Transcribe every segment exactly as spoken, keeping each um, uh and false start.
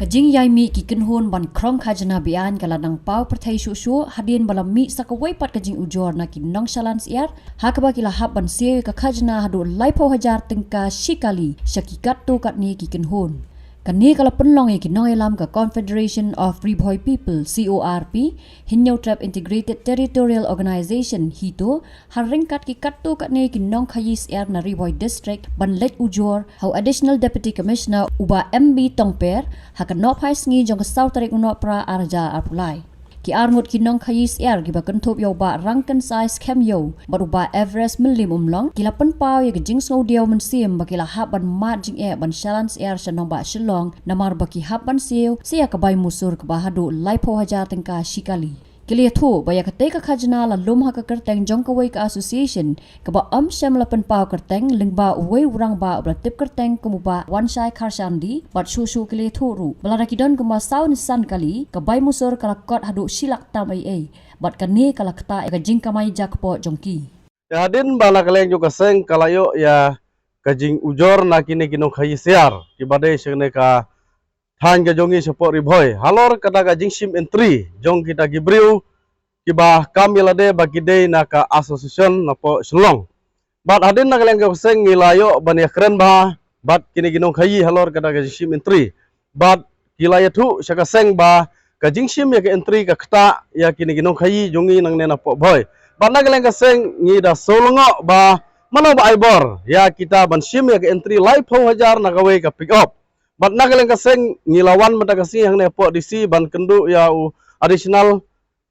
Ka jingïaimih ki kynhun ban krong khajna beaiñ ka la nang paw pyrthei shuh shuh hadien ba la mih sa kawei pat ka jingujor na ki nongchalan syiar, ha kaba ki la hap ban siew ïa ka khajna haduh laiphew hajar tyngka shi kali sha ki katto katne ki kynhun. Kane ka la pynlong ïa ki nongïalam ka Confederation of Ri Bhoi People, C O R P, Hynñiewtrep Integrated Territorial Organization, HITO, ha ryngkat ki katto katne ki nongkhaïi syiar na Ri Bhoi District ban leit ujor ha u Additional Deputy Commissioner u Bah M B Tongper ha ka nohphai sngi jong ka saw tarik u Nohprah ar hajar arphew lai. Ki arngut ki nongkhaïi syiar kiba kynthup ïa u Bah Rangkynsai Skhem Ïew bad u Bah Everest Mylliemumlong ki la pynpaw ïa ka jingsngewdiaw mynsiem ba ki la hap ban mad jingeh ban chalan syiar sha nongbah Shillong namar ba ki hap ban siew sha ïa ka bai musur kaba haduh laiphew hajar tyngka shi kali. Ki la ïathuh ba ïa katei ka khajna la lum ha ka kyrteng jong kawei ka association kaba ym shym la pynpaw kyrteng lyngba uwei u rangbah uba la tip kyrteng kum u Bah Wanshai Kharshandi bad shuh shuh ki la ïathuh ruh ba lada ki don kumba saw ne san kali ka bai musur ka la kot haduh shi lak tam ei ei bad kane ka la ktah ïa ka jingkamai jakpoh jong ki. Te hadien ba na ka liang jong ka seng ka la ïoh ïa ka jingujor na kine ki nongkhaïi syiar kiba dei sha kane ka thaiñ ka jong ngi shapoh Ri Bhoi halor kata ka jingshim entry jong kita ki briew kiba kam ïa lade ba ki dei na ka association napoh Shillong. Bad hadien na ka liang ka seng ngi la ïoh ban ïakren bha bad kine ki nongkhaïi halor kata ka jingshim entry. Bad ki la ïathuh sha ka seng ba ka jingshim ïa ka entry ka ktah ïa kine ki nongkhaïi jong ngi nangne napoh Bhoi. Bad na ka liang ka seng ngi da sngewlyngngoh ba mano ba ai bor ïa kita ban shim ïa ka entry laiphew hajar na kawei ka pick up. Bad na ka liang ka seng ngi la wan mynta ka sngi hangne hapoh D C ban kynduh ïa u additional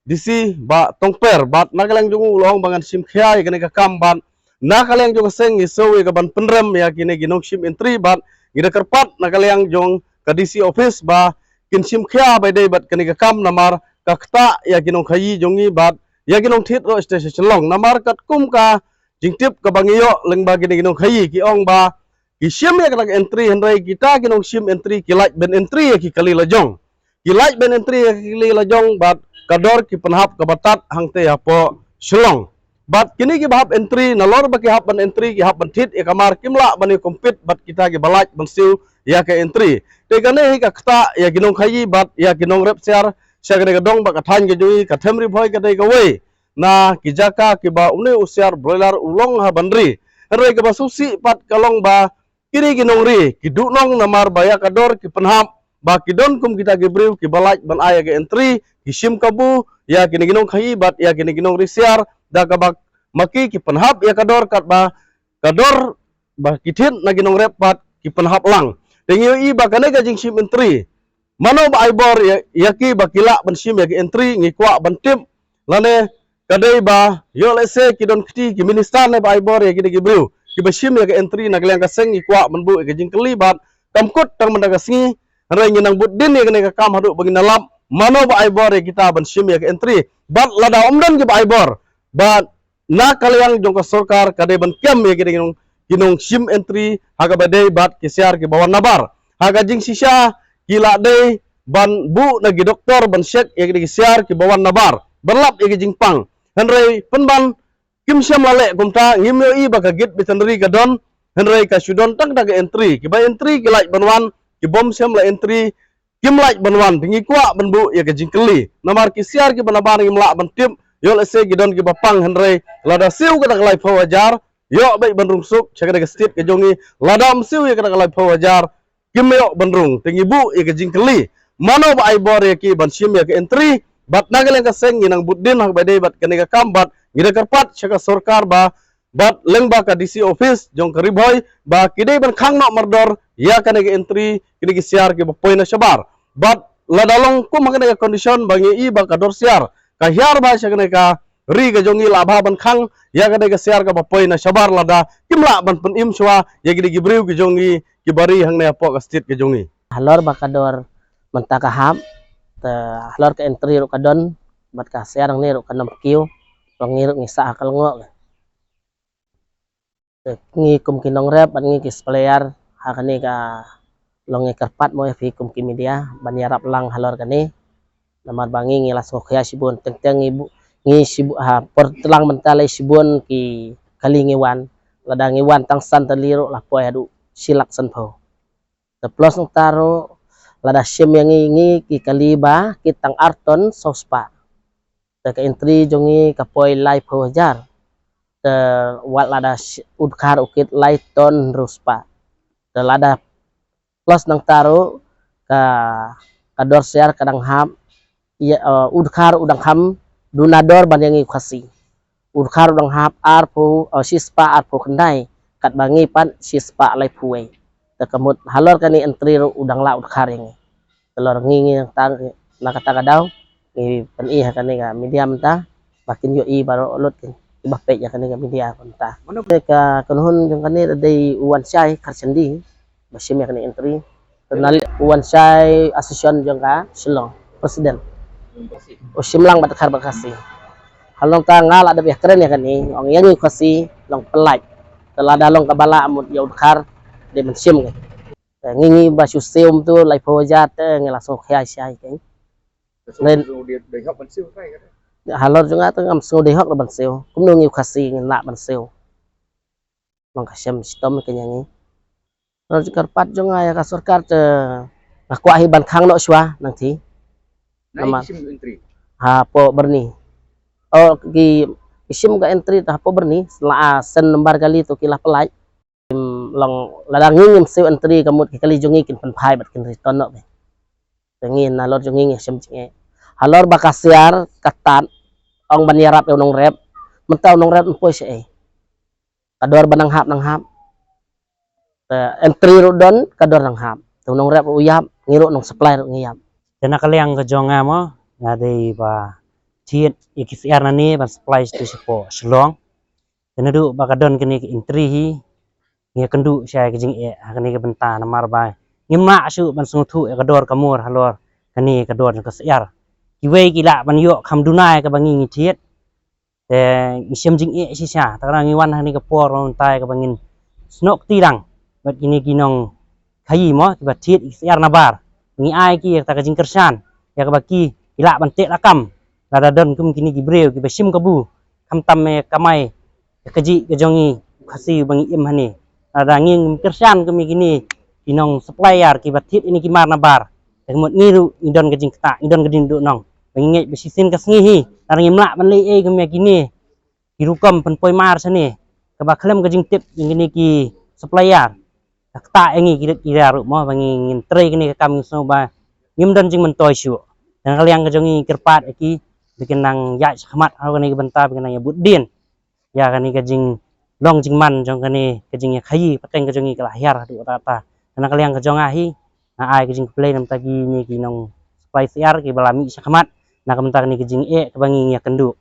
D C Bah Tongper bad na ka liang jong u la ong ba ngan shim khia ïa kane ka kam bad na ka liang jong ka seng ngi shu ïa ka ban pynrem ïa kine ki nongshim entry bad ngi da kyrpad na ka liang jong ka D C office ba kin shim khia ba dei bad kane ka kam namar ka ktah ïa ki nongkhaïi jong ngi bad ïa ki nongthied ruh sha Shillong namar katkum ka jingtip kaba ngi ïoh lyngba kine ki nongkhaïi ki ong ba ki shim ïa kata ka entry hynrei kita ki nongshim entry ki lait ban entry ïa ki kali la jong. Ki lait ban entry ïa ki kali la jong bad ka dor ki pynhap kaba tad hangtei hapoh Shillong. Bad kine kiba hap entry nalor ba ki hap ban entry ki hap ban thied ïa ka mar kim lah ban ïa compete bad kita kiba lait ban siew ïa ka entry. Te kane hi ka ktah ïa ki nongkhaïi bad ïa ki nongrep syiar sha kane ka dong bad ka thaiñ ka jong ngi ka them Ri Bhoi ka dei kawei na ki jaka kiba une u syiar broiler u long ha ban ri. Hynrei kaba sngewsih pat ka long ba kine ki nongri ki duhnong namar ba ïa ka dor ki pynhap ba ki don kum kita ki briew kiba lait ban ai ïa ka entry ki shim kabu ïa kine ki nongkhaïi bad ïa kine ki nongri syiar da kaba ma ki ki pynhap ïa ka dor katba ka dor ba ki thied na ki nongrep pat ki pynhap lang. Te ngi ïohi ba kane ka jingshim entry mano ba ai bor ïa, ïa ki ba ki lah ban shim ïa ka entry ngi kwah ban tip lane ka dei ba ïoh lehse ki don kti ki minister ne ba ai bor ïa kine ki briew kiba shim ïa ka entry na ka liang ka seng ngi kwah ban buh ïa ka jingkylli bad kam kut tang mynta ka sngi hynrei ngi nang bud dien ïa kane ka kam haduh ba ngin ïalap mano ba ai bor ïa kita ban shim ïa ka entry bad lada ym don kiba ai bor bad na ka liang jong ka sorkar ka dei ban kem ïa ki dei ki nong, ki nongshim entry ha kaba dei bad ki syiar kiba wan nabar. Ha ka jingshisha ki la dei ban buh na ki doktor ban check ïa ki dei ki syiar kiba wan nabar ban lap ïa ki jingpang. Hynrei pynban kim shym la leh kumta ngim ïohi ba ka gate veterinary ka don hynrei ka shu don tang da ka entry kiba entry ki lait ban wan ki bym shym la entry kim lait ban wan te ngi kwah ban buh ïa ka jingkylli namar ki syiar kiba nabar ngim lah ban tip ïoh lehse ki don kiba pang hynrei lada siew kata ka laiphew hajar ïoh beit ban rung suk sha kata ka state ka jong ngi lada ym siew ïa kata ka laiphew hajar kim ïoh ban rung te ngi buh ïa ka jingkylli mano ba ai bor ïa ki ban shim ïa ka entry bad na ka liang ka seng ngi nang bud dien ha kaba dei bad kane ka kam bad ngi da kyrpad sha ka sorkar ba bad lyngba ka D C office jong ka Ri Bhoi ba ki dei ban khang noh mardor ïa kane ka entry kine ki syiar kiba poi na shabar bad lada long kum ha kane ka condition ba ngi i ba ka dor syiar ka hiar ba sha kane ka ri ka jong ngi lah ba ban khang ïa kane ka syiar kaba poi na shabar lada kim lah ban pynim shuwa ïa kine ki briew ki jong ngi kiba ri hangne hapoh ka state ka jong ngi. Halor ba ka dor mynta ka hap te halor ka entry ruh ka don bad ka syiar ngi ruh ka nam kiew ba ngi ruh ngi sah ha ka lyngngoh. Te ngi kum ki nongrep bad ngi ki supplier ha kane ka long ngi kyrpad mo ïa phi kum ki media ban ïarap lang halor kane. Namar ba ngi ngi la sngewkhia shibun teng teng ngi bu ngi shibu ha por tlang mynta lei shibun ki kali ngi wan lada ngi wan tang san tylli ruh la poi haduh shi lak sanphew. Te plus nangta ruh Lada shim ïa ngi, ngi ki kali ba kit tang ar ton saw spah. Te ka entry jong ngi ka poi laiphew hajar. Te wat lada sh-, u dkhar u kit lai ton hynriew spah. Te lada plus nangta ruh ka, ka dor syiar ka dang hap, ïa, eh, u dkhar u dang kham duna dor ban ïa ngi u Khasi. U dkhar u dang hap arphew, eh, shispah arphew khyndai, katba ngi pat shispah laiphew wei. Te ka mut halor kane entry ruh u dang lah u dkhar ïa ngi. Te halor ngi ngi tang na kata ka daw ngi pyni ha kane ka media mynta ba kin ïohi baroh lut kin, kiba peit ïa kane ka media mynta. Ka kynhun jong kane da dei u Wanshai Kharshandi ba shim ïa kane entry. Te na liang u Wanshai Association jong ka Shillong, president. U shim lang bad dkhar bad Khasi. Halor ta nga la dep ïa kren ïa kane, ong ïa ngi Khasi long pyllait. Te lada long kaba lah mut ïa u dkhar dei ban shim ka. Te ngi ngi ba shu siew mynta laiphew hajar te ngi la sngewkhia shai ka. Halor jong nga te ngam sngew dei hok ban siew. Kumno ngi u Khasi ngin lah ban siew. Long ka shem shitom ka ïa ngi. Halor jong ka kyrpad jong nga ïa ka sorkar te nga kwah hi ban khang noh shuwa nangta. Namar hapoh Byrni. Oh, ki, ki shim ka entry te hapoh Byrni, la send number kali to ki la pyllait. Long lada ngi ngim siew entry ka mut ki kali jong ngi kin pynphai bad kin return noh be. Te ngi na halor jong ngi ngi shem jingeh. Halor ba ka syiar ka tad, ong ban ïarap ïa u nongrep. Mynta u nongrep un poi shaei? Ka dor ba nang hap nang hap. Te entry ruh don, ka dor nang hap. Te u nongrep ruh u ïap, ngi ruh nong supply ruh ngi ïap. Te na ka liang ka jong nga mo, nga dei ba thied ïa ki syiar nane ban supply shapoh Shillong. Te naduh ba ka don kane ka entry hi, ngi ïakynduh shai ka jingeh ha kane ka bynta namar ba ngim lah shuh ban sngewthuh ïa ka dor ka mur halor kane ka dor jong ka syiar. Kiwei ki lah ban ïoh kham duna ïa kaba ngi ngi thied. Te ngi shem jingeh shisha, te ka ngi wan ha kane ka por mynta ïa kaba ngin snoh kti lang bad kine ki nongkhaïi mo, kiba thied ïa ki syiar nabar. Ngi ai ki ïa kata ka jingkyrshan ïa kaba ki, ki lah ban teh lakam lada don kum kine ki briew kiba shim kabu, khamtam ïa ka kamai, ïa ka jingim ka jong ngi Khasi ba ngi im hangne. Lada ngi ngim kyrshan kum ïa kine ki nong supplier kiba thied ïa kine ki mar nabar, te ka mut ngi ruh ngi don ka jingktah, ngi don ka jingduhnong. Ba ngi ngeit ba shisien ka sngi hi lada ngim lah ban leh ei kum ïa kine ki rukom pynpoi mar shane, kaba khlem ka jingtip ïa kine ki supplier, ka ktah ïa ngi ki rit ki ria ruh mo, ba ngi ngin trei kane ka kam, ngi sngew ba ngim don jingmyntoi shuh. Te na ka liang ka jong ngi kyrpad ïa ki ba kin nang ïaid shakhmat ha kane ka bynta, ba kin nang ïa bud dien ïa kane ka jinglong jingman jong kane ka jingïakhaïi pateng ka jong ngi ka la hiar haduh katta katta. Te na ka liang ka jong nga hi, nga ai ka jingkhublei na ka bynta kine ki nong supply syiar kiba la mih shakhmat na ka bynta kane ka jingeh kaba ngi ngi ïakynduh.